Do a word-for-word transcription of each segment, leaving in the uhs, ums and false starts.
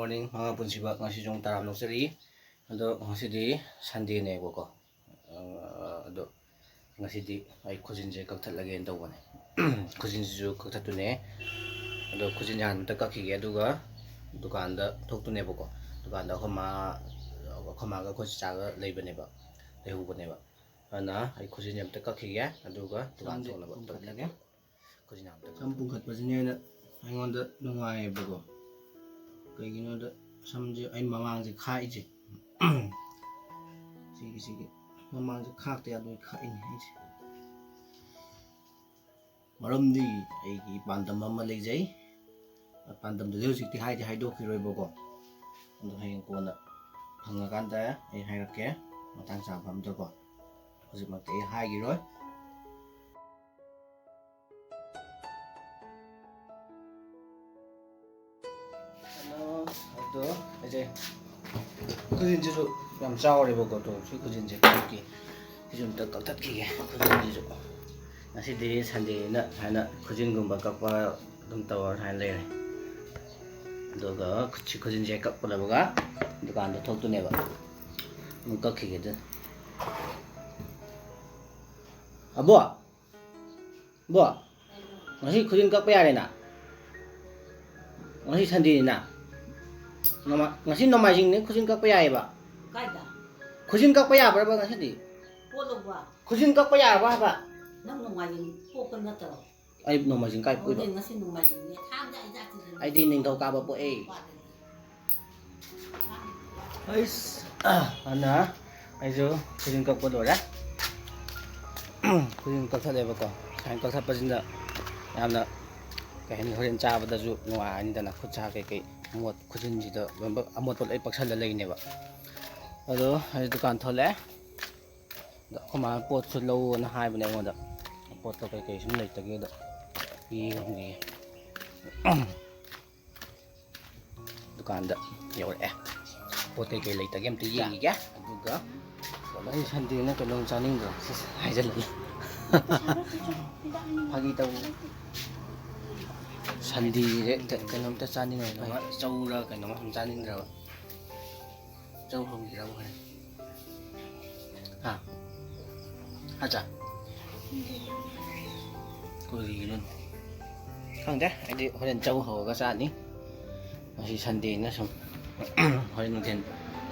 Morning, ꯃꯉꯥ ꯄꯨꯟꯁꯤꯕ꯫ ꯉꯁꯤ ꯌꯨꯝ ꯇꯔꯥꯝ ꯂꯧꯖꯔꯤ꯫ ꯑꯗꯣ ꯉꯁꯤꯗꯤ Sundayꯅꯦꯕꯀꯣ꯫ ꯑ, ꯑꯗꯣ ꯉꯁꯤꯗꯤ ꯑꯩ ꯈꯨꯖꯤꯟꯁꯦ ꯀꯛꯊꯠꯂꯒꯦꯅ ꯇꯧꯕꯅꯦ꯫ ꯈꯨꯖꯤꯟꯁꯤꯁꯨ ꯀꯛꯊꯠꯇꯨꯅꯦ꯫ ꯑꯗꯣ ꯈꯨꯖꯤꯟꯁꯦ ꯍꯥꯟꯅ ꯑꯝꯇ ꯀꯛꯈꯤꯒꯦ, ꯑꯗꯨꯒ ꯗꯨꯀꯥꯟꯗ ꯊꯣꯛꯇꯨꯅꯦꯕꯀꯣ꯫ ꯗꯨꯀꯥꯟꯗ ꯑꯩꯈꯣꯏ ꯃꯥ, ꯑꯩꯈꯣꯏ ꯃꯥꯒ ꯑꯩꯈꯣꯏ ꯆꯥꯒ ꯂꯩꯕꯅꯦꯕ, ꯂꯩꯍꯧꯕꯅꯦꯕ꯫ ꯑꯗꯨꯅ ꯑꯩ ꯈꯨꯖꯤꯟꯁꯦ ꯑꯝꯇ ꯀꯛꯈꯤꯒꯦ, ꯑꯗꯨꯒ ꯗꯨꯀꯥꯟ ꯁꯝꯁꯦ ꯊꯣꯛꯅꯕ ꯄꯨꯝꯈꯠꯂꯒꯦ꯫ ꯇꯧꯒꯦ꯫ ꯈꯨꯖꯤꯟ ꯌꯥꯝ ꯇꯞ-, ꯁꯝ ꯄꯨꯝꯈꯠꯄꯁꯤꯅ ꯍꯦꯟꯅ ꯑꯩꯉꯣꯟꯗ ꯅꯨꯡꯉꯥꯏꯌꯦꯕꯀꯣ꯫ ꯀꯩꯒꯤꯅꯣꯗ ꯁꯝꯁꯦ ꯑꯩ ꯃꯃꯥꯡꯁꯦ ꯈꯥꯛꯏꯁꯦ꯫ ꯁꯤꯒꯤ, ꯁꯤꯒꯤ ꯃꯃꯥꯡꯁꯦ ꯈꯥꯛꯇ ꯌꯥꯗꯣꯏ ꯈꯥꯛꯏꯅꯦ ꯑꯩꯁꯦ꯫ ꯃꯔꯝꯗꯤ ꯑꯩꯒꯤ ꯄꯥꯟꯗꯝ ꯑꯃ ꯂꯩꯖꯩ꯫ ꯄꯥꯟꯗꯝꯗꯨꯗꯤ ꯍꯧꯖꯤꯛꯇꯤ ꯍꯥꯏꯗꯤ ꯍꯥꯏꯗꯣꯛꯈꯤꯔꯣꯏꯕꯀꯣ꯫ ꯑꯗꯣ ꯍꯌꯦꯡ ꯀꯣꯟꯅ ꯐꯪꯉꯀꯥꯟꯗ ꯑꯩ ꯍꯥꯏꯔꯛꯀꯦ, ꯃꯇꯥꯡ ꯆꯥꯕ ꯑꯝꯗꯀꯣ꯫ ꯍꯧꯖꯤꯛꯃꯛꯇꯤ ꯑꯩ ꯍꯥꯏꯈꯤꯔꯣꯏ꯫ ꯑꯗꯣ ꯑꯩꯁꯦ ꯈꯨꯖꯤꯟꯁꯤꯁꯨ ꯌꯥꯝ ꯆꯥꯎꯔꯦꯕꯀꯣ, ꯇꯣ, ꯁꯤ ꯈꯨꯖꯤꯟꯁꯦ ꯈꯨꯠꯀꯤ, ꯁꯤꯁꯨ ꯑꯝꯇ ꯀꯛꯊꯠꯈꯤꯒꯦ ꯈꯨꯖꯤꯟꯁꯤꯁꯨ꯫ ꯉꯁꯤꯗꯤ Sundayꯅꯤꯅ ꯁꯨꯃꯥꯏꯅ ꯈꯨꯖꯤꯟꯒꯨꯝꯕ ꯀꯛꯄ ꯑꯗꯨꯝ ꯇꯧꯔ ꯁꯨꯃꯥꯏꯅ ꯂꯩꯔꯦ꯫ ꯑꯗꯨꯒ ꯁꯤ ꯈꯨꯖꯤꯟꯁꯦ ꯀꯛꯄ ꯂꯣꯏꯕꯒ ꯗꯨꯀꯥꯟꯗ ꯊꯣꯛꯇꯣꯏꯅꯦꯕ꯫ ꯑꯗꯨꯝ ꯀꯛꯈꯤꯒꯦ ꯑꯗꯨ꯫ ꯑꯕꯣ! ꯕꯣ, ꯉꯁꯤ ꯈꯨꯖꯤꯟ ꯀꯛꯄ ꯌꯥꯔꯦꯅ? ꯉꯁꯤ Sundayꯅꯤꯅ? ꯅꯣꯡꯃ-, ꯉꯁꯤ ꯅꯣꯡꯃꯥꯏꯖꯤꯡꯅꯤ, ꯈꯨꯖꯤꯟ ꯀꯛꯄ ꯌꯥꯏꯌꯦꯕ꯫ ꯀꯥꯏꯗ? ꯈꯨꯖꯤꯟ ꯀꯛꯄ ꯌꯥꯕ꯭ꯔꯕ ꯉꯁꯤꯗꯤ? ꯄꯣꯠ ꯂꯧꯕ? ꯈꯨꯖꯤꯟ ꯀꯛꯄ ꯌꯥꯔꯕ ꯍꯥꯏꯕ? ꯅꯪ ꯅꯣꯡꯃꯥꯏꯖꯤꯡ ꯄꯣꯛꯄ ꯅꯠꯇ꯭ꯔꯣ? ꯑꯩ ꯅꯣꯡꯃꯥꯏꯖꯤꯡ ꯀꯥꯏ ꯄꯣꯛꯏꯕ? ꯑꯗꯨꯅꯦ, ꯉꯁꯤ ꯅꯣꯡꯃꯥꯏꯖꯤꯡꯅꯦ, ꯊꯥꯡꯖ ꯏꯟꯖꯥꯛꯁꯤꯗꯅꯦ꯫ ꯑꯩꯗꯤ ꯅꯤꯡꯊꯧꯀꯥꯕ ꯄꯣꯛꯑꯦ꯫ ꯑꯩꯁ, ꯑꯗꯨꯅ ꯑꯩꯁꯨ ꯈꯨꯖꯤꯟ ꯀꯛꯄ ꯂꯣꯏꯔꯦ꯫ ꯈꯨꯖꯤꯟ ꯀꯛꯊꯠꯂꯦꯕꯀꯣ꯫ ꯁꯨꯃꯥꯏꯅ ꯀꯛꯊꯠꯄꯁꯤꯅ ꯌꯥꯝꯅ, ꯀꯩ ꯍꯥꯏꯅꯤ, ꯍꯣꯔꯦꯟ ꯆꯥꯕꯗꯁꯨ ꯅꯨꯡꯉꯥꯏꯔꯅꯤꯗꯅ꯫ ꯈꯨꯠ ꯁꯥ ꯀꯩꯀꯩ ꯑꯃꯣꯠ ꯈꯨꯖꯤꯟꯁꯤꯗ ꯂꯣꯏꯅꯃꯛ ꯑꯃꯣꯠꯄ ꯂꯣꯏ ꯄꯛꯁꯜꯂ ꯂꯩꯅꯦꯕ꯫ ꯑꯗꯣ ꯑꯩ ꯗꯨꯀꯥꯟ ꯊꯣꯛꯂꯛꯑꯦ꯫ ꯑꯗꯣ ꯑꯩꯈꯣꯏ ꯃꯥꯅ ꯄꯣꯠꯁꯨ ꯂꯧꯑꯣꯅ ꯍꯥꯏꯕꯅꯦ ꯑꯩꯉꯣꯟꯗ꯫ ꯄꯣꯠꯇꯣ ꯀꯩꯀꯩ ꯁꯨꯝ ꯂꯩꯇꯒꯦꯗ ꯌꯦꯡꯉꯨꯒꯦ꯫ ꯗꯨꯀꯥꯟꯗ ꯌꯧꯔꯛꯑꯦ꯫ ꯄꯣꯠ ꯀꯩꯀꯩ ꯂꯩꯇꯒꯦ ꯑꯝꯇ ꯌꯦꯡꯈꯤꯒꯦ꯫ ꯑꯗꯨꯒ ꯑꯩ Sundayꯅ ꯀꯩꯅꯣꯝ ꯆꯥꯅꯤꯡꯗ꯭ꯔꯣ? ꯁꯤꯁꯦ ꯍꯥꯏꯖꯜꯂꯒꯦ꯫ ꯐꯥꯒꯤ ꯇꯧꯕꯅꯦ꯫ ꯁꯟꯗꯦꯁꯦ ꯀ-, ꯀꯩꯅꯣꯝꯇ ꯆꯥꯅꯤꯡꯉꯦ꯫ ꯀꯩꯅꯣꯝꯃ ꯆꯧꯔ ꯀꯩꯅꯣꯝꯃ ꯁꯨꯝ ꯆꯥꯅꯤꯡꯗ꯭ꯔꯕ? ꯆꯧ ꯍꯧꯈꯤꯗ꯭ꯔꯕ ꯍꯣꯔꯦꯟ? ꯍꯥ? ꯍꯥ, ꯆꯥ? ꯀꯔꯤꯒꯤꯅꯣ? ꯈꯪꯗꯦ, ꯑꯩꯗꯤ ꯍꯣꯔꯦꯟ ꯆꯧ ꯍꯧꯔꯒ ꯆꯥꯅꯤ꯫ ꯉꯁꯤ ꯁꯟꯗꯦꯅ ꯁꯨꯝ ꯍꯣꯔꯦꯟ ꯅꯨꯡꯊꯤꯟ,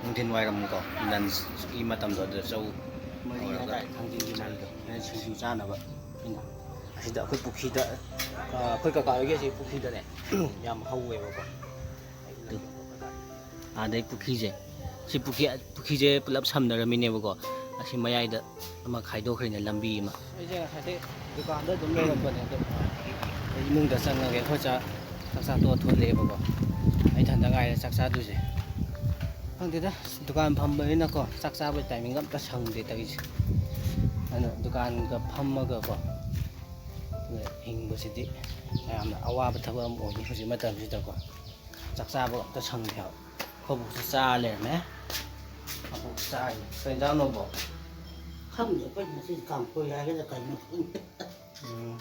ꯅꯨꯡꯊꯤꯟ ꯋꯥꯏꯔꯝꯀꯣ, ꯂꯟꯁꯀꯤ ꯃꯇꯝꯗꯣ ꯑꯗꯨꯗ ꯆꯧ ꯃꯔꯤ ꯍꯧꯔꯒ ꯍꯥꯏꯇꯥꯔꯦ, ꯊꯥꯡꯖꯤꯡꯒꯤ ꯃꯔꯤꯗꯣ꯫ ꯍꯣꯔꯦꯟ ꯁꯤꯡꯖꯨ ꯆꯥꯅꯕ ꯑꯩꯅ ꯑꯁꯤꯗ ꯑꯩꯈꯣꯏ ꯄꯨꯈ꯭ꯔꯤꯗ, ꯑ, ꯑꯩꯈꯣꯏ ꯀꯀꯥ ꯍꯣꯏꯒꯤ ꯑꯁꯤ ꯄꯨꯈ꯭ꯔꯤꯗꯅꯦ, ꯌꯥꯝ ꯍꯧꯋꯦꯕꯀꯣ꯫ ꯑꯗꯩ ꯄꯨꯈ꯭ꯔꯤꯁꯦ, ꯁꯤ ꯄꯨꯈ꯭ꯔꯤ, ꯄꯨꯈ꯭ꯔꯤꯁꯦ ꯄꯨꯂꯞ ꯁꯝꯅꯔꯝꯃꯤꯅꯦꯕꯀꯣ꯫ ꯑꯁꯤ ꯃꯌꯥꯏꯗ ꯑꯃ ꯈꯥꯏꯗꯣꯛꯈ꯭ꯔꯤꯅꯦ, ꯂꯝꯕꯤ ꯑꯃ꯫ ꯑꯩꯁꯦ ꯉꯁꯥꯏꯗꯩ ꯗꯨꯀꯥꯟꯗ ꯑꯗꯨꯝ ꯂꯩꯔꯝꯕꯅꯦ, ꯑꯗꯣ ꯑꯩ ꯏꯃꯨꯡꯗ ꯆꯪꯉꯒꯦ꯫ ꯑꯩꯈꯣꯏ ꯆꯥꯛ, ꯆꯥꯛ ꯆꯥ ꯇꯣꯛꯑ ꯊꯣꯛꯂꯛꯑꯦꯕꯀꯣ꯫ ꯑꯩ ꯏꯊꯟꯗ ꯉꯥꯏꯔꯦ ꯆꯥꯛ ꯆꯥꯗꯣꯏꯁꯦ꯫ ꯈꯪꯗꯦꯗ, ꯗꯨꯀꯥꯟ ꯐꯝꯕꯅꯤꯅꯀꯣ, ꯆꯥꯛ ꯆꯥꯕꯒꯤ ꯇꯥꯏꯃꯤꯡ ꯑꯝꯇ ꯁꯪꯗꯦ ꯇꯧꯔꯤꯁꯦ꯫ ꯑꯗꯨꯅ ꯗꯨꯀꯥꯟꯒ ꯐꯝꯃꯒꯀꯣ, ꯍꯤꯡꯕꯁꯤꯗꯤ ꯌꯥꯝꯅ ꯑꯋꯥꯕ ꯊꯕꯛ ꯑꯃ ꯑꯣꯏꯅꯤ ꯍꯧꯖꯤꯛ ꯃꯇꯝꯁꯤꯗꯀꯣ꯫ ꯆꯥꯛ ꯆꯥꯕꯒ ꯑꯝꯇ ꯁꯪꯗꯦ ꯍꯥꯏꯕ꯫ ꯑꯩꯈꯣꯏꯕꯨꯁꯨ ꯆꯥ ꯂꯩꯔꯝꯃꯦ꯫ ꯑꯕꯣꯛ ꯆꯥꯔꯤ꯫ ꯀꯩ ꯏꯟꯖꯥꯡꯅꯣꯕꯣ? ꯈꯪꯗꯦ, ꯑꯩꯈꯣꯏ ꯉꯁꯤ ꯀꯥꯡꯁꯣꯏ ꯍꯥꯏꯒꯗ꯭ꯔꯥ ꯀꯩꯅꯣ ꯈꯪꯗꯦ꯫ ꯎꯝ꯫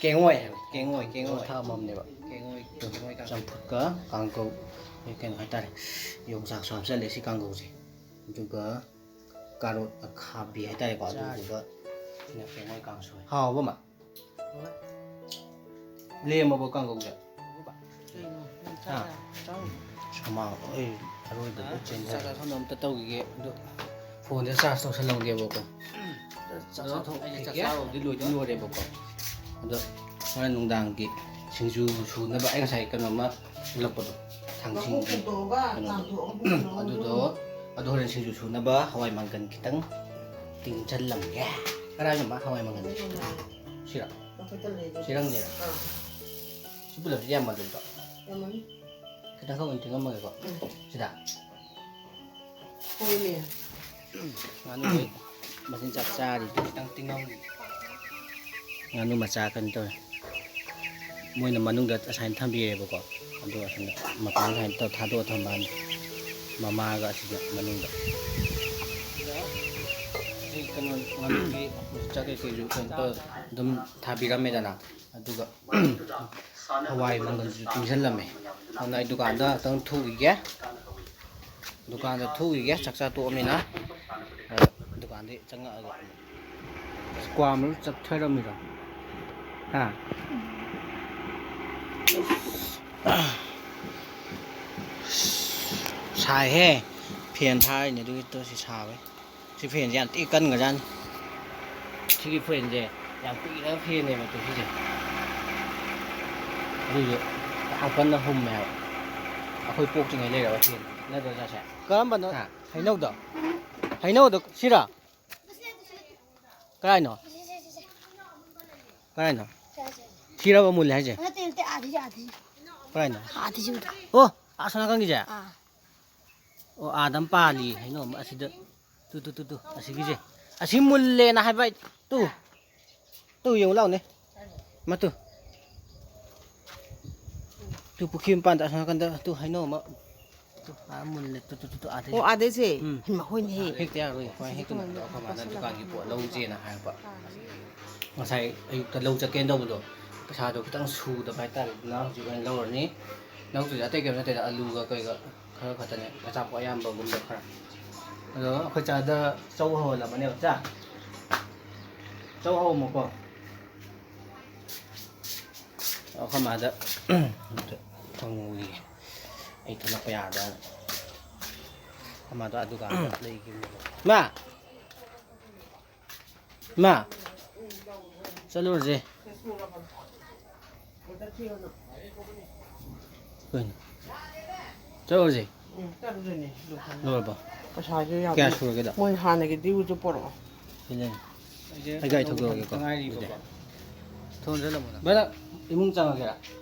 ꯀꯦꯡꯉꯣꯏ ꯍꯥꯏꯕ, ꯀꯦꯡꯉꯣꯏ, ꯀꯦꯡꯉꯣꯏ꯫ ꯊꯥꯛ ꯑꯃꯝꯅꯦꯕ꯫ ꯀꯦꯡꯉꯣꯏ, ꯀꯦꯡꯉꯣꯏ ꯀꯥꯡꯁꯣꯏ꯫ ꯆꯝꯐꯨꯠꯀ ꯀꯥꯡꯒꯧ, ꯀꯩꯅꯣ ꯍꯥꯏꯇꯥꯔꯦ, ꯌꯣꯡꯆꯥꯛꯁꯨ ꯍꯥꯞꯆꯜꯂꯦ ꯁꯤ ꯀꯥꯡꯒꯧꯁꯦ꯫ ꯑꯗꯨꯒ ꯀꯥꯔꯣꯠ ꯑꯈꯥꯕꯤ ꯍꯥꯏꯇꯥꯔꯦꯀꯣ, ꯆꯥꯔꯤ꯫ ꯑꯗꯨꯗꯨꯒ ꯁꯤꯅ ꯀꯦꯡꯉꯣꯏ ꯀꯥꯡꯁꯣꯏ꯫ ꯍꯥꯎꯕ ꯑꯃ? ꯍꯣꯏ꯫ ꯂꯦꯝꯃꯕꯣ ꯀꯥꯡꯒꯧꯁꯦ? ꯀꯩꯅꯣ? ꯍꯥ? ꯆꯥꯔ-, ꯆꯥꯔꯨ꯫ ꯁꯨꯃꯥꯡ ꯂꯣꯏ ꯑꯔꯣꯏꯕ ꯂꯣꯏ ꯆꯦꯟꯊꯔꯦ꯫ ꯆꯥꯛ ꯆꯥꯊꯣꯛꯅꯕ ꯑꯝꯇ ꯇꯧꯈꯤꯒꯦ꯫ ꯑꯗꯨ ꯐꯣꯟꯁꯦ ꯆꯥꯔꯖ ꯇꯧꯁꯜꯂꯝꯒꯦꯕꯀꯣ꯫ ꯆꯥꯛ ꯑꯗꯣ ꯆꯥꯊꯣꯛꯈꯤꯒꯦ꯫ ꯑꯩꯁꯦ ꯆꯥꯛ ꯆꯥꯕꯕꯨꯗꯤ ꯂꯣꯏꯗꯤ ꯂꯣꯏꯔꯦꯕꯀꯣ꯫ ꯑꯗꯣ ꯍꯣꯔꯦꯟ ꯅꯨꯡꯗꯥꯡꯒꯤ ꯁꯤꯡꯖꯨ ꯁꯨꯅꯕ ꯑꯩ ꯉꯁꯥꯏ ꯀꯩꯅꯣꯝꯃ ꯎꯠꯂꯛꯄꯗꯣ, ꯊꯥꯡꯖꯤꯡ ꯃꯀꯨ ꯈꯨꯗꯣꯛꯑꯒ ꯀꯩꯅꯣꯗꯣ꯫ ꯆꯥꯝꯊꯣꯛꯑꯒ ꯀꯩꯅꯣꯗꯣ꯫ ꯑꯗꯨꯗꯣ, ꯑꯗꯨ ꯍꯣꯔꯦꯟ ꯁꯤꯡꯖꯨ ꯁꯨꯅꯕ ꯍꯋꯥꯏ ꯃꯪꯒꯟ ꯈꯤꯇꯪ ꯇꯤꯡꯁꯤꯜꯂꯝꯒꯦ꯫ ꯀꯗꯥꯏꯅꯣ ꯃꯥ ꯍꯋꯥꯏ ꯃꯪꯒꯟ? ꯃꯈꯣꯏꯗ ꯂꯩꯔꯦ꯫ ꯁꯤꯔꯣ? ꯑꯥ꯫ ꯁꯤ ꯄꯨꯂꯞꯁꯤꯗꯤ ꯌꯥꯝꯃꯜꯂꯣꯏꯗ꯭ꯔꯣ? ꯌꯥꯝꯃꯅꯤ꯫ ꯈꯤꯇꯪ ꯈꯛ ꯑꯣꯏꯅ ꯇꯤꯡꯉꯝꯃꯒꯦꯀꯣ꯫ ꯎꯝ꯫ ꯁꯤꯗ? ꯍꯣꯏꯅꯦ꯫ ꯉꯥꯅꯨ ꯃꯆꯤꯟꯖꯥꯛ ꯆꯥꯔꯤ꯫ ꯈꯤꯇꯪ ꯇꯤꯡꯉꯝꯒꯦ꯫ ꯉꯥꯅꯨ ꯃꯆꯥ ꯀꯩꯅꯣ ꯇꯧꯔꯦ꯫ ꯃꯣꯏꯅ ꯃꯅꯨꯡꯗ ꯑꯁꯥꯏꯅ ꯊꯝꯕꯤꯔꯦꯕꯀꯣ꯫ ꯑꯗꯨꯒ ꯑꯁꯣꯝꯗ ꯃꯄꯥꯟ ꯁꯥꯏꯗ ꯊꯥꯗꯣꯛꯑ ꯊꯝꯕ ꯋꯥꯅꯤ꯫ ꯃꯃꯥꯒ ꯑꯁꯤꯗ ꯃꯅꯨꯡꯗ꯫ ꯁꯤ ꯀꯩꯅꯣ, ꯉꯥꯅꯨꯒꯤ ꯃꯆꯤꯟꯖꯥꯛ ꯀꯩꯀꯩꯁꯨ ꯀꯩꯅꯣ ꯇꯧꯔ ꯑꯗꯨꯝ ꯊꯥꯕꯤꯔꯝꯃꯦꯗꯅ, ꯑꯗꯨꯒ ꯍꯋꯥꯏ ꯃꯪꯒꯜꯁꯨ ꯇꯤꯡꯁꯤꯜꯂꯝꯃꯦ꯫ ꯑꯗꯨꯅ ꯑꯩ ꯗꯨꯀꯥꯟꯗ ꯉꯥꯛꯇꯪ ꯊꯣꯛꯈꯤꯒꯦ꯫ ꯗꯨꯀꯥꯟꯗ ꯊꯣꯛꯈꯤꯒꯦ, ꯆꯥꯛ ꯆꯥ ꯇꯣꯛꯑꯃꯤꯅ꯫ ꯑꯗ ꯗꯨꯀꯥꯟꯗꯒꯤ ꯆꯪꯉꯛꯑꯒ꯫ ꯀ꯭ꯋꯥ ꯃꯔꯨ ꯆꯞꯊꯔꯝꯃꯤꯔꯣ? ꯍꯥ? ꯁꯥꯏꯍꯦ꯫ ꯐꯦꯟ ꯊꯥꯔꯤꯅꯦ ꯑꯗꯨꯒꯤ ꯇꯣ ꯁꯤ ꯁꯥꯕꯩ꯫ ꯁꯤ ꯐꯦꯟꯁꯦ ꯌꯥꯝ ꯊꯤ ꯀꯟꯒ꯭ꯔꯖꯥꯠꯅꯤ꯫ ꯁꯤꯒꯤ ꯐꯦꯟꯁꯦ ꯌꯥꯝ ꯀꯨꯏꯔꯒ ꯐꯦꯟꯅꯦꯕ ꯇꯨ ꯁꯤꯁꯦ꯫ ꯑꯗꯨꯏꯁꯨ ꯌꯥꯝ ꯀꯟꯅ ꯍꯨꯝꯃꯦ ꯍꯥꯏꯕ꯫ ꯑꯩꯈꯣꯏ ꯄꯣꯛꯇ꯭ꯔꯤꯉꯩ ꯂꯩꯔꯕ ꯐꯦꯟ ꯅꯠꯇ꯭ꯔꯣ ꯆꯥꯁꯦ? ꯀꯔꯝꯕꯅꯣ? ꯍꯥ? ꯍꯩꯅꯧꯗꯣ? ꯍꯩꯅꯧꯗꯣ ꯁꯤꯔꯥ? ꯀꯔꯥꯏꯅꯣ? ꯀꯔꯥꯏꯅꯣ? ꯁꯤꯔꯕ ꯃꯨꯜꯂꯦ ꯍꯥꯏꯁꯦ? ꯅꯠꯇꯦ, ꯅꯠꯇꯦ, ꯑꯥꯗꯤꯁꯦ, ꯑꯥꯗꯤꯁꯦ꯫ ꯀꯔꯥꯏꯅꯣ? ꯑꯥꯗꯤꯁꯦ ꯎꯗ꯭ꯔꯣ? ꯑꯣ, ꯑꯥ, ꯁꯣꯝ ꯅꯥꯀꯟꯒꯤꯁꯦ? ꯑꯥ꯫ ꯑꯣ, ꯑꯥꯗ ꯑꯃ ꯄꯥꯜꯂꯤ ꯍꯩꯅꯧ ꯑꯃ ꯑꯁꯤꯗ꯫ ꯇꯨ, ꯇꯨ, ꯇꯨ, ꯇꯨ, ꯑꯁꯤꯒꯤꯁꯦ꯫ ꯑꯁꯤ ꯃꯨꯜꯂꯦꯅ ꯍꯥꯏꯕ ꯑꯩ-, ꯇꯨ꯫ ꯇꯨ, ꯌꯦꯡꯉꯨ ꯂꯥꯎꯅꯦ꯫ ꯃꯇꯨ꯫ ꯇꯨ, ꯄꯨꯈ꯭ꯔꯤ ꯃꯄꯥꯟꯗ ꯑꯁꯣꯝ ꯅꯥꯀꯟꯗ ꯇꯨ ꯍꯩꯅꯧ ꯑꯃ꯫ ꯇꯨ, ꯑꯥ, ꯃꯨꯜꯂꯦ꯫ ꯇꯨ, ꯇꯨ, ꯇꯨ, ꯇꯨ, ꯑꯥꯗꯩ꯫ ꯑꯣ, ꯑꯥꯗꯩꯁꯦ? ꯎꯝ꯫ ꯍꯩꯃꯥ, ꯍꯣꯏꯅꯦꯍꯦ꯫ ꯍꯦꯛꯇ ꯌꯥꯔꯣꯏ꯫ ꯀꯃꯥꯏꯅ ꯍꯦꯛꯇꯣꯏꯅꯣ? ꯑꯩꯈꯣꯏ ꯃꯥꯅ ꯗꯨꯀꯥꯟꯒꯤ ꯄꯣꯠ ꯂꯧꯁꯦꯅ ꯍꯥꯏꯔꯛꯄ꯫ ꯉꯁꯥꯏ ꯑꯌꯨꯛꯇ ꯂꯧ ꯆꯠꯀꯦꯅ ꯇꯧꯕꯗꯣ, ꯄꯩꯁꯥꯗꯣ ꯈꯤꯇꯪ ꯁꯨꯗꯕ ꯍꯥꯏꯇꯥꯔꯦ꯫ ꯑꯗꯨꯅ ꯍꯧꯖꯤꯛ ꯑꯣꯏꯅ ꯂꯧꯔꯅꯤ꯫ ꯂꯧꯗꯣꯏꯁꯦ ꯑꯇꯩ ꯀꯩꯝ ꯅꯠꯇꯦꯗ, ꯑꯂꯨꯒ ꯀꯩꯒ ꯈꯔ ꯈꯛꯇꯅꯦ, ꯑꯆꯥꯄꯣꯠ ꯑꯌꯥꯝꯕꯒꯨꯝꯕ ꯈꯔ꯫ ꯑꯗꯣ ꯑꯩꯈꯣꯏ ꯆꯥꯗ ꯆꯧ ꯍꯧꯍꯜꯂꯕꯅꯦꯕ, ꯆꯥ꯫ ꯆꯧ ꯍꯧꯔꯝꯃꯣꯀꯣ꯫ ꯑꯩꯈꯣꯏ ꯃꯥꯗ ꯍꯪꯉꯨꯏ, ꯑꯩ ꯊꯣꯛꯂꯛꯄ ꯌꯥꯗ꯭ꯔꯥꯅ꯫ ꯑꯩꯈꯣꯏ ꯃꯥꯗꯣ ꯑꯗꯨꯀꯥꯟꯗ ꯂꯩꯈꯤꯕꯅꯦꯕ꯫ ꯃꯥ! ꯏꯃꯥ, ꯆꯠꯂꯨꯔꯁꯦ꯫ ꯀꯩꯅꯣ? ꯆꯠꯂꯨꯔꯁꯦ꯫ ꯎꯝ, ꯆꯠꯂꯨꯗꯣꯏꯅꯦ, ꯑꯗꯨ ꯈꯪꯉꯦ꯫ ꯂꯣꯏꯔꯕꯣ? ꯄꯩꯁꯥꯁꯨ ꯌꯥꯝ ꯀꯌꯥ ꯁꯨꯔꯒꯦꯗꯣ? ꯃꯣꯏ ꯍꯥꯟꯅꯒꯤ ꯗ꯭ꯌꯨꯁꯨ ꯄꯣꯔꯛꯑꯣ꯫ ꯁꯤ ꯂꯩ꯫ ꯑꯩ ꯒꯥꯔꯤ ꯊꯧꯗꯣꯛꯑꯒꯦꯀꯣ, ꯉꯥꯏꯔꯤꯕꯀꯣ꯫ ꯑꯗꯨꯗꯤ꯫ ꯊꯣꯡ ꯂꯣꯟꯁꯤꯜꯂꯝꯃꯣ ꯅꯪ꯫ ꯕ꯭ꯔꯗꯔ, ꯏꯃꯨꯡ ꯆꯪꯉꯒꯦꯔꯥ?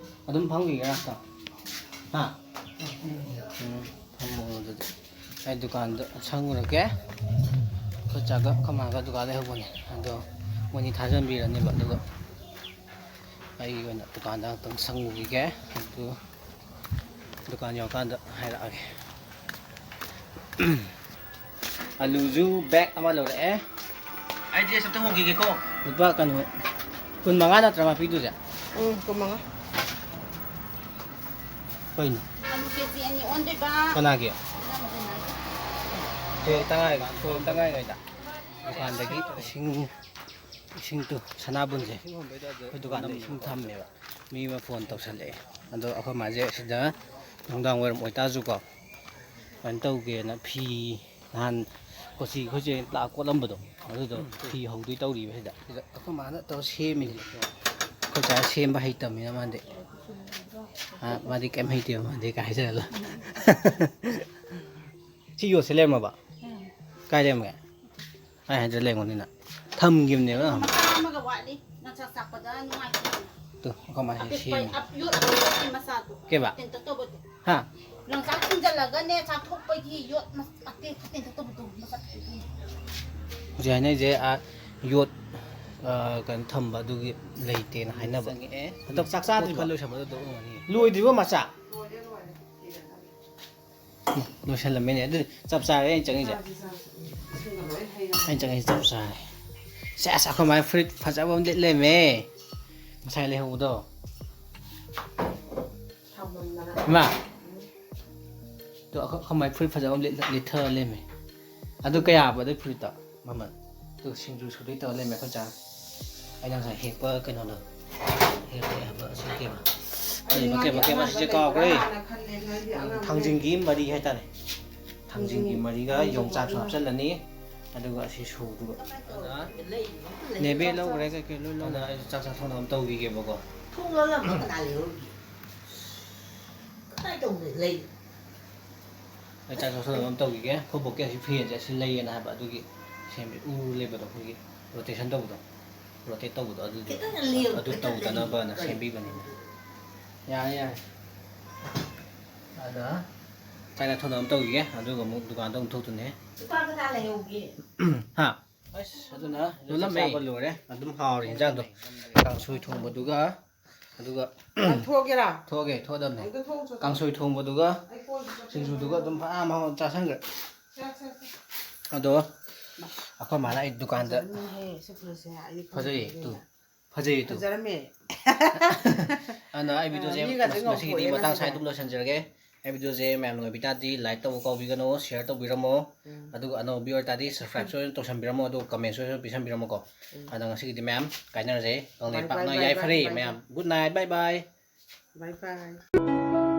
ꯑꯗꯨꯝ ꯐꯝꯈꯤꯒꯦꯔꯥ? ꯍꯥ? ꯎꯝ, ꯐꯝꯃꯣ ꯑꯗꯨꯗꯤ꯫ ꯑꯩ ꯗꯨꯀꯥꯟꯗ ꯁꯪꯉꯨꯔꯒꯦ꯫ ꯑꯩꯈꯣꯏ ꯆꯥꯒ ꯑꯩꯈꯣꯏ ꯃꯥꯒ ꯗꯨꯀꯥꯟ ꯂꯩꯍꯧꯕꯅꯦ꯫ ꯑꯗꯣ ꯃꯣꯏꯅꯤ ꯊꯥꯖꯟꯕꯤꯔꯅꯦꯕ꯫ ꯑꯗꯨꯒ ꯑꯩꯒꯤ ꯑꯣꯏꯅ ꯗꯨꯀꯥꯟꯗ ꯉꯥꯛꯇꯪ ꯁꯪꯉꯨꯈꯤꯒꯦ꯫ ꯑꯗꯨ ꯗꯨꯀꯥꯟ ꯌꯧꯔꯀꯥꯟꯗ ꯍꯥꯏꯔꯛꯑꯒꯦ꯫ ꯑꯂꯨꯁꯨ ꯕꯦꯒ ꯑꯃ ꯂꯧꯔꯛꯑꯦ꯫ ꯑꯩ ꯗ꯭ꯔꯦꯁ ꯑꯝꯇ ꯍꯣꯡꯈꯤꯒꯦꯀꯣ꯫ ꯂꯨꯄꯥ ꯀꯩꯅꯣ, ꯀꯨꯟ ꯃꯉꯥ ꯅꯠꯇ꯭ꯔ ꯃꯥ ꯄꯤꯗꯣꯏꯁꯦ? ꯎꯝ, ꯀꯨꯟ ꯃꯉꯥ꯫ ꯀꯩꯅꯣ? ꯑꯂꯨ ꯀꯦꯖꯤ ꯑꯅꯤ ꯑꯣꯟꯗꯣꯏꯕ꯫ ꯀꯅꯥꯒꯤ? ꯏꯅꯝꯃꯒꯤ꯫ ꯁꯣꯔꯣꯛꯇ ꯉꯥꯏ-, ꯁꯣꯔꯣꯛꯇ ꯉꯥꯏꯉꯩꯗ ꯗꯨꯀꯥꯟꯗꯒꯤ ꯏꯁꯤꯡ, ꯏꯁꯤꯡꯗꯨ, ꯁꯅꯥꯕꯨꯟꯁꯦ ꯑꯩꯈꯣꯏ ꯗꯨꯀꯥꯟꯗ ꯏꯁꯤꯡ ꯊꯝꯃꯦꯕ꯫ ꯃꯤ ꯑꯃ ꯐꯣꯟ ꯇꯧꯁꯜꯂꯛꯑꯦ꯫ ꯑꯗꯣ ꯑꯩꯈꯣꯏ ꯃꯥꯁꯦ ꯁꯤꯗ ꯅꯨꯡꯗꯥꯡ ꯋꯥꯏꯔꯝ ꯑꯣꯏꯇꯥꯔꯁꯨꯀꯣ, ꯀꯩꯅꯣ ꯇꯧꯒꯦꯅ ꯐꯤ ꯅꯍꯥꯟ ꯀꯣꯆꯤ ꯑꯩꯈꯣꯏꯁꯦ ꯂꯥꯛꯑ ꯀꯣꯠꯂꯝꯕꯗꯣ, ꯑꯗꯨꯗꯣ ꯎꯝ꯫ ꯐꯤ ꯍꯧꯗꯣꯏ ꯇꯧꯔꯤꯕ ꯁꯤꯗ꯫ ꯁꯤꯗ ꯑꯩꯈꯣꯏ ꯃꯥꯅ ꯇꯧꯔ ꯁꯦꯝꯃꯤꯅꯦ꯫ ꯑꯩꯈꯣꯏ ꯆꯥ ꯁꯦꯝꯕ ꯍꯩꯇꯕꯅꯤꯅ ꯃꯥꯗꯤ, "ꯑ, ꯃꯥꯗꯤ ꯀꯩꯝ ꯍꯩꯇꯦꯕ, ꯃꯥꯗꯤ" ꯀꯥꯏ ꯍꯥꯏꯖꯜꯂ꯫ ꯁꯤ ꯌꯣꯠꯁꯦ ꯂꯩꯔꯝꯃꯕ? ꯎꯝ꯫ ꯀꯥꯏ ꯂꯩꯔꯝꯒꯦ? ꯑꯩ ꯍꯥꯏꯗ꯭ꯔ ꯂꯩꯔꯝꯒꯅꯤꯅ꯫ ꯊꯝꯈꯤꯕꯅꯦꯕ ꯅꯍꯥꯟ꯫ ꯃꯆꯥ ꯑꯃꯒ ꯋꯥꯠꯂꯤ꯫ ꯅꯪ ꯆꯥꯛ ꯆꯥꯛꯄꯗ ꯅꯨꯡꯉꯥꯏꯇꯦ꯫ ꯇꯨ, ꯑꯩꯈꯣꯏ ꯃꯥꯅ ꯑꯄꯤꯛꯄ, ꯁꯦꯝꯃꯤ꯫ ꯑꯞ-, ꯌꯣꯠ ꯑꯄꯤꯛꯄꯒꯤ ꯃꯆꯥꯗꯣ꯫ ꯀꯩꯕ? ꯇꯦꯟꯇꯛ ꯇꯧꯕꯗꯣ꯫ ꯍꯥ? ꯂꯪꯆꯥꯛ ꯊꯤꯟꯖꯜꯂꯒꯅꯦ, ꯆꯥꯛꯊꯣꯛꯄꯒꯤ ꯌꯣꯠ ꯃ-, ꯑꯇꯦꯛꯄ ꯇꯦꯟꯇꯛ ꯇꯧꯕꯗꯣ, ꯃꯆꯥ ꯄꯤꯛꯄꯤ꯫ ꯍꯧꯖꯤꯛ ꯍꯥꯏꯅꯩꯁꯦ, ꯑꯥ, ꯌꯣꯠ, ꯑꯥ, ꯀꯩꯅꯣ ꯊꯝꯕ ꯑꯗꯨꯒꯤ ꯂꯩꯇꯦꯅ ꯍꯥꯏꯅꯕ꯫ ꯆꯪꯉꯛꯑꯦ꯫ ꯍꯟꯗꯛ ꯆꯥꯛ ꯆꯥꯗ꯭ꯔꯤꯕꯣ? ꯈꯔ ꯂꯣꯏꯁꯟꯕꯗꯣ ꯑꯗꯨ ꯑꯣꯏꯔꯝꯒꯅꯤ꯫ ꯂꯣꯏꯗ꯭ꯔꯤꯕꯣ ꯃꯆꯥ? ꯂꯣꯏꯔꯦ, ꯂꯣꯏꯔꯦ꯫ ꯂꯣꯏꯁꯜꯂꯝꯃꯦꯅꯦ꯫ ꯑꯗꯨꯗꯤ ꯆꯞ ꯆꯥꯔꯦ ꯑꯩꯅ ꯆꯪꯉꯤꯁꯦ꯫ ꯆꯥꯁꯤ, ꯆꯥꯁꯤ꯫ ꯏꯁꯤꯡꯒ ꯂꯣꯏ ꯍꯩꯔꯦ꯫ ꯑꯩꯅ ꯆꯪꯉꯤꯁꯦ ꯆꯞ ꯆꯥꯔꯦ꯫ ꯁꯦꯁ, ꯑꯩꯈꯣꯏ ꯃꯥꯏ ꯐꯨꯔꯤꯠ ꯐꯖꯕ ꯑꯃ ꯂꯤꯠ ꯂꯩꯔꯝꯃꯦ꯫ ꯉꯁꯥꯏ ꯂꯩꯍꯧꯕꯗꯣ꯫ ꯁꯥꯎꯃꯟꯗꯅ꯫ ꯏꯃꯥ꯫ ꯎꯝ꯫ ꯇꯣ, ꯑꯩꯈꯣꯏ, ꯑꯩꯈꯣꯏ ꯃꯥꯏ ꯐꯨꯔꯤꯠ ꯐꯖꯕ ꯑꯃ ꯂꯤꯠ-, ꯂꯤꯠꯊꯔ ꯂꯩꯔꯝꯃꯦ꯫ ꯑꯗꯨ ꯀꯌꯥꯕ ꯑꯗꯨꯏ ꯐꯨꯔꯤꯠꯇꯣ? ꯃꯃꯜ꯫ ꯑꯗꯨꯒ ꯁꯤꯡꯖꯨ ꯁꯨꯗꯣꯏ ꯇꯧꯔ ꯂꯩꯔꯝꯃꯦ ꯑꯩꯈꯣꯏ ꯆꯥꯅ꯫ ꯑꯩꯅ ꯉꯁꯥꯏ ꯍꯦꯛꯄ ꯀꯩꯅꯣꯗꯣ꯫ ꯍꯦꯛꯄ ꯍꯥꯏꯕ ꯑꯁꯤ ꯀꯩꯕ? ꯑꯩ ꯀꯩꯕ, ꯀꯩꯕ, ꯉꯥꯔꯤ ꯀꯩꯕ, ꯑꯁꯤꯁꯦ ꯑꯉꯥꯡꯕ ꯀꯥꯎꯈ꯭ꯔꯦ꯫ ꯂꯩꯕ꯭ꯔꯥꯅ ꯈꯜꯂꯦ, ꯉꯥꯔꯤ ꯎꯝ, ꯑꯉꯥꯡꯕ ꯊꯥꯡꯖꯤꯡꯒꯤ ꯂꯩꯕ꯭ꯔꯥ? ꯃꯔꯤ ꯍꯥꯏꯇꯥꯔꯦ꯫ ꯊꯥꯡꯖꯤꯡꯒꯤ ꯎꯝ, ꯃꯔꯤꯒ ꯊꯥꯡꯖꯤꯡ ꯌꯣꯡꯆꯥꯛꯁꯨ ꯃꯔꯤꯒ꯫ ꯍꯥꯞꯆꯤꯜꯂꯅꯤ꯫ ꯑꯗꯨꯒ ꯑꯁꯤ ꯁꯨꯗꯨꯒ꯫ ꯀꯃꯥꯏꯅ ꯇꯧꯔꯒꯦ? ꯂꯩ-, ꯂꯩ-, ꯅꯦꯕꯦ ꯆꯥꯛ ꯂꯧꯈ꯭ꯔꯦ ꯆꯥ-, ꯀꯩꯀꯩ ꯂꯣꯏ ꯂꯧꯅ꯫ ꯑꯗ ꯑꯩꯁꯨ ꯆꯥꯛ ꯆꯥꯊꯣꯛꯅꯕ ꯑꯃ ꯇꯧꯈꯤꯒꯦꯕꯀꯣ꯫ ꯊꯣꯡ ꯂꯣꯜꯂꯝꯕ ꯀꯅꯥ ꯂꯩꯍꯧꯔꯤꯒꯦ? ꯀꯃꯥꯏꯅ ꯇꯧꯕ ꯂꯩ? ꯑꯩ ꯆꯥꯛ ꯆꯥꯊꯣꯛꯅꯕ ꯑꯃ ꯇꯧꯈꯤꯒꯦ꯫ ꯑꯩꯈꯣꯏ ꯕꯣꯛꯀꯤ ꯑꯁꯤ ꯐꯦꯟꯁꯦ ꯑꯁꯤ ꯂꯩꯌꯦꯅ ꯍꯥꯏꯕ, ꯑꯗꯨꯒꯤ ꯁꯦꯝꯕꯤ-, ꯎ ꯂꯩꯕꯗꯣ, ꯑꯩꯈꯣꯏꯒꯤ ꯔꯣꯇꯦꯁꯟ ꯇꯧꯕꯗꯣ, ꯔꯣꯇꯦꯠ ꯇꯧꯕꯗꯣ, ꯑꯗꯨꯗꯣ, ꯈꯤꯇꯪ ꯂꯦꯡ-, ꯑꯗꯨ ꯈꯤꯇꯪ ꯇꯧꯗꯅꯕꯅ ꯂꯦꯡ-, ꯁꯦꯝꯕꯤꯕꯅꯤꯅꯦ꯫ ꯌꯥꯔꯦ, ꯌꯥꯔꯦ꯫ ꯑꯗ ꯆꯥꯛ ꯆꯥꯊꯣꯛꯅꯕ ꯑꯃ ꯇꯧꯈꯤꯒꯦ, ꯑꯗꯨꯒ ꯑꯃꯨꯛ ꯗꯨꯀꯥꯟꯗ ꯑꯃꯨꯛ ꯊꯣꯛꯇꯣꯏꯅꯦ꯫ ꯂꯨꯄꯥ ꯀꯅꯥ ꯂꯩꯍꯧꯒꯦ? ꯍꯥ? ꯑꯁ, ꯑꯗꯨꯅ ꯂꯣꯜꯂꯝꯃꯦ꯫ ꯆꯥꯕ ꯂꯣꯏꯔꯦ꯫ ꯑꯗꯨꯝ ꯍꯥꯎꯔꯦ ꯏꯟꯖꯥꯡꯗꯣ꯫ ꯀꯥꯡꯁꯣꯏ ꯊꯣꯡꯕꯗꯨꯒ, ꯑꯗꯨꯒ ꯅꯪ ꯊꯣꯛꯑꯒꯦꯔꯥ? ꯊꯣꯛꯑꯒꯦ, ꯊꯣꯛꯑꯗꯕꯅꯦ꯫ ꯑꯝꯇ ꯊꯣꯛꯎꯆꯣ꯫ ꯀꯥꯡꯁꯣꯏ ꯊꯣꯡꯕꯗꯨꯒ ꯑꯩ ꯀꯣꯏꯕ ꯆꯠꯀꯦ꯫ ꯁꯤꯡꯖꯨꯗꯨꯒ ꯑꯗꯨꯝ ꯐꯖꯅ ꯃꯍꯥꯎ ꯆꯥꯁꯟꯈ꯭ꯔꯦ꯫ ꯆꯥ, ꯆꯥ, ꯆꯥ꯫ ꯑꯗꯣ ꯑꯩꯈꯣꯏ ꯃꯥꯅ ꯑꯩ ꯗꯨꯀꯥꯟꯗ ꯐꯖꯔꯝꯃꯦꯍꯦ, ꯁꯤ ꯐꯨꯔꯤꯠꯁꯦ ꯑꯩꯗꯤ ꯐꯖꯩ ꯐꯖꯩꯌꯦ꯫ ꯇꯨ ꯐꯖꯩ ꯇꯨ ꯐꯖꯔꯝꯃꯦ꯫ ꯑꯗꯨꯅ ꯑꯩ ꯚꯤꯗꯤꯑꯣꯁꯦ ꯃꯤꯒꯁꯦ ꯉꯁꯤꯒꯤꯗꯤ ꯉꯧꯊꯣꯛꯑꯦ ꯃꯇꯥꯡ ꯉꯁꯤꯗꯤ꯫ ꯁ꯭ꯋꯥꯏꯗ ꯑꯗꯨꯝ ꯂꯣꯏꯁꯤꯟꯖꯔꯒꯦ꯫ ꯑꯩ ꯚꯤꯗꯤꯑꯣꯁꯦ ꯃꯌꯥꯝ ꯅꯨꯡꯉꯥꯏꯕꯤ ꯇꯥꯔꯗꯤ ꯂꯥꯏꯛ ꯇꯧꯕ ꯀꯥꯎꯕꯤꯒꯅꯨ, ꯁꯤꯌꯔ ꯇꯧꯕꯤꯔꯝꯃꯣ꯫ ꯎꯝ꯫ ꯑꯗꯨꯒ ꯑꯅꯧꯕ ꯚꯤꯌꯨꯋꯔ ꯇꯥꯔꯗꯤ ꯁꯕꯁꯀ꯭ꯔꯥꯏꯕꯁꯨ ꯇꯧꯁꯟꯕꯤꯔꯝꯃꯣ, ꯑꯗꯨꯒ ꯀꯃꯦꯟꯁꯨ ꯄꯤꯁꯟꯕꯤꯔꯝꯃꯣꯀꯣ꯫ ꯎꯝ꯫ ꯑꯗꯣ ꯉꯁꯤꯒꯤꯗꯤ ꯃꯌꯥꯝ ꯀꯥꯏꯅꯔꯁꯦ꯫ ꯀꯪꯂꯩ Bye, ꯄꯥꯛꯅ bye, bye, ꯌꯥꯏꯐꯔꯦ bye, bye, ꯃꯌꯥꯝ꯫ Good night, bye bye꯫ Bye bye.